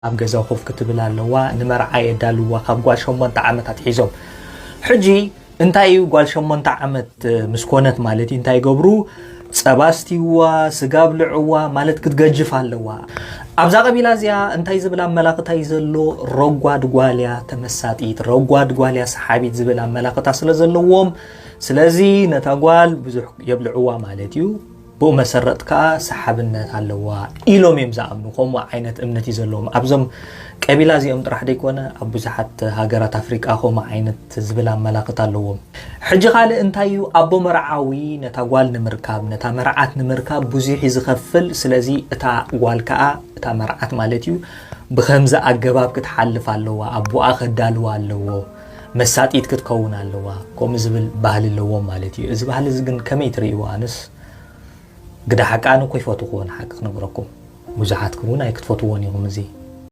ኣብ ገዛ ኮፍ ክትብል ኣለዋ። ንመርዓ የዳልዋ ካብ ጓል ሸሞንተ ዓመት ኣትሒዞም። ሕጂ እንታይ እዩ ጓል ሸሞንተ ዓመት ምስ ኮነት ማለት እዩ እንታይ ይገብሩ? ጸባ ስትይዋ፣ ስጋ ብልዕዋ ማለት ክትገጅፍ ኣለዋ። ኣብዛ ቀቢላ እዚኣ እንታይ ዝብል ኣመላኽታ እዩ ዘሎ? ረጓድ ጓል እያ ተመሳጢት፣ ረጓድ ጓል እያ ሰሓቢት ዝብል ኣመላኽታ ስለ ዘለዎም፣ ስለዚ ነታ ጓል ብዙሕ የብልዕዋ ማለት እዩ። ብኡ መሰረት ከዓ ሰሓብነት ኣለዋ ኢሎም እዮም ዝኣምኑ። ከምኡ ዓይነት እምነት እዩ ዘለዎም። ኣብዞም ቀቢላ እዚኦም ጥራሕ ደይኮነ ኣብ ብዙሓት ሃገራት ኣፍሪቃ ከምኡ ዓይነት ዝብል ኣመላኽት ኣለዎም። ሕጂ ካልእ እንታይ እዩ? ኣቦ መርዓዊ ነታ ጓል ንምርካብ፣ ነታ መርዓት ንምርካብ ብዙሕ እዩ ዝኸፍል። ስለዚ እታ ጓል ከዓ፣ እታ መርዓት ማለት እዩ፣ ብኸምዚ ኣገባብ ክትሓልፍ ኣለዋ፣ ኣቦኣ ከዳልዋ ኣለዎ፣ መሳጢት ክትከውን ኣለዋ፣ ከምኡ ዝብል ባህሊ ኣለዎም ማለት እዩ። እዚ ባህሊ እዚ ግን ከመይ ትርእይዎ? ኣነስ ግዳ ሓቂ ኣነ እኮ ይፈትኹዎ፣ ንሓቂ ክነግረኩም። ብዙሓትኩም እውን ኣይክትፈትዎን ኢኹም። እዚ